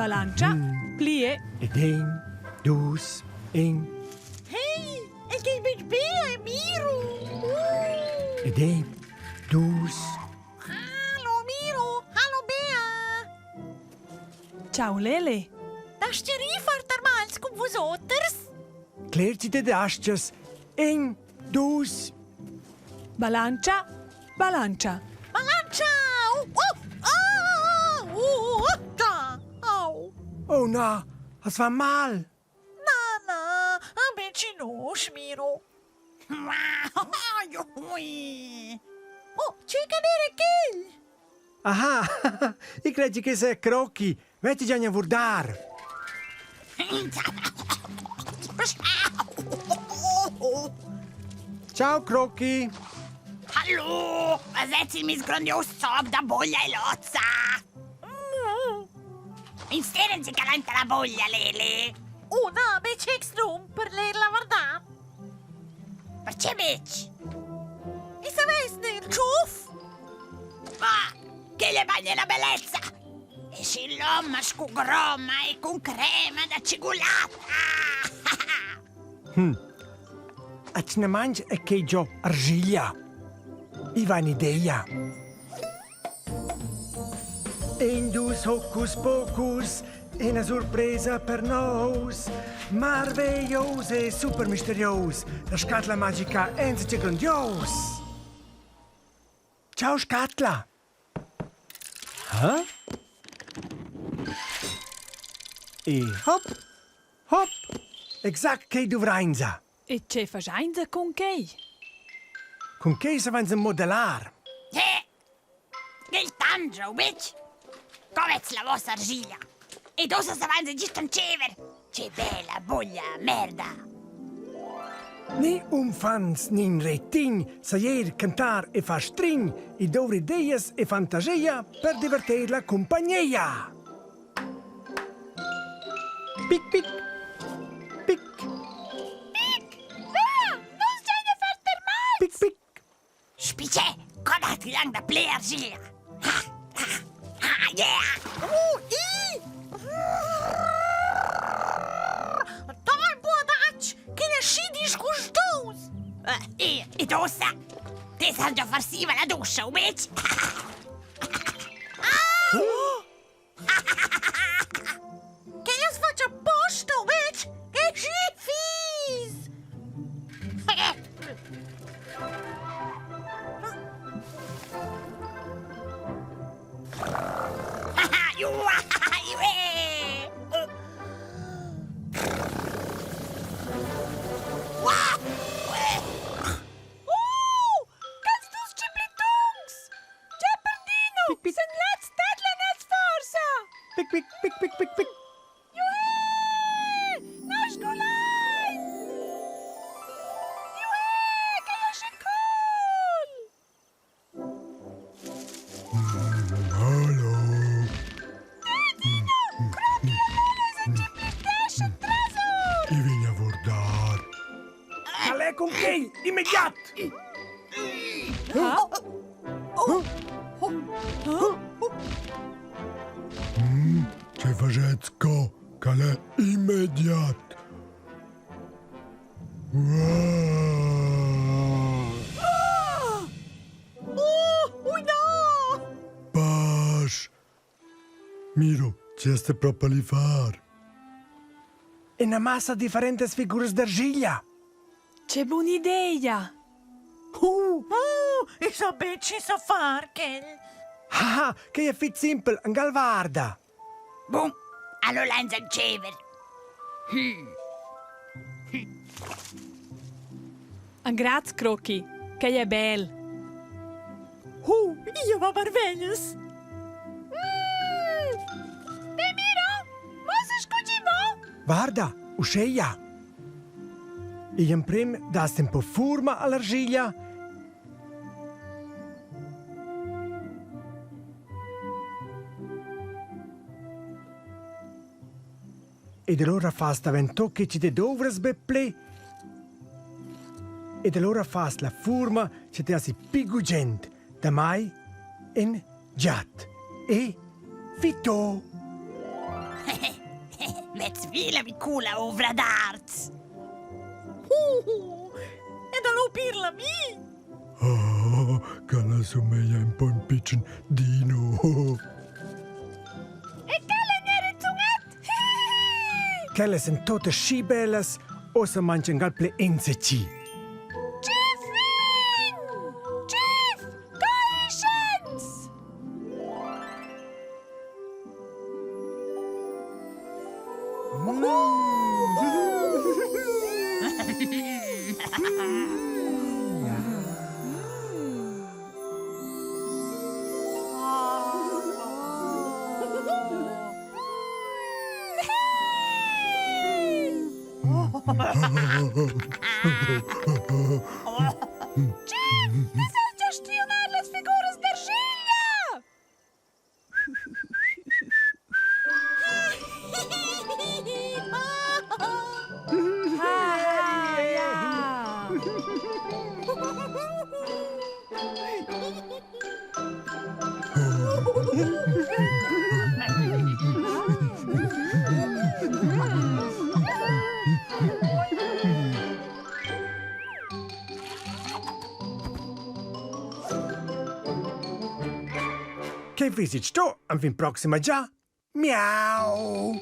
Balantscha, plié. Ed in, dus, in. Hey, el che betg bea e Miro. Uh. Ed in, dus. Hallo Miro, hallo Bea. Ciao Lele. Das ti far termals cum vus oters? Clerci te dastas. In, dus. Balantscha, balantscha. Balantscha! Oh, oh, oh, oh, oh, da. Au. Oh na, es va mal. Na, na, invece no, Miro. Oh, c'è cadere quel! Aha, i cregi che sia crocchi. Metti già a vurdar. Ciao Crocchi. Hallo, was il mis grandios zob da boglia e lozza? Insterensi calenta la boglia, Lele. Una betg num per ler la vardà. Perché betg? I savess nel tschuf? Ma che le bagna la bellezza! E si l'omma scu groma e cun crema da cigulata! Hm. A ne mangi e che giò argiglia. I va un'idea. Indus hocus pocus, ina surpresa per nous. Marveglios e super misterios, la scatla magica enzace grandios. Ciao scatla! Ha? E hop, hop, exact quei duvrainsa. E che faschainsa cun quei? Cun quei saveins modellar. Eh, il tangio, bitch! Com'è la vostra argilla? Ed ossa saveins gist antschever! Che bella buglia, merda! Ni umfants ni in retin sajer cantar e far strign e dovri ideias e fantasia per diverter la cumpagnia. Pic pic pic. Pic! Va! Nus giain a far termagls! Pic pic. Spicè, co dat lang da ple argilla? Ha, ha, ha, yeah! Uh, i! Dai, buodatsch, che ne schi disgustos! E, ed ossa? Te san già far siva la duscia, u betg? Che io faccio apposta, bitch! Che schifis! Oh! Quels dus ciplittungs! Tgei per Dino? Sen lez tedlan els forsa? Pic, pic, pic, pic, pic, pic. Juhé! Nus sgulein! Juhé! Che è schi cool! Hallo. Dino, Crocchi e Lele s'encipiteschan trasor! I vegn a vurdar. Calè con quei, immediat! Ha? Che faschez co? Calè immediat! Oh, ui no! Pasch! Miro, ti has de propa li far. Ina massa differentas figuras d'argiglia. Che bun'idea! Uh! Uh, e so betg chi so far quel. Haha, quei è fitg simpel, angal varda. Bun, allora lains entscheiver. Engraz, Croki, quei è bel. Hu, io va marveglias. Mm. Ve miro, mo se scugi vo. Guarda, uscheia. Igl emprim das un po furma all'argiglia Ed allora fas daventò che ti te dovras be ple. Ed allora fas la furma che te asi pi gugent, damai in giat. E fitto. Mez vi la piccola ovra d'art. Ed allo pir la mi! Oh, quella sumeglia un po' un pitschen dino. E quella n'era zunet! Quellas èn totas schi bellas, ossa mangian gal ple enzatgi. Tschif vegn! Tschif! Coischens! Chef, was hast du striunar las figuras d'argiglia? Che visit sto, enfin proxima già. Miau!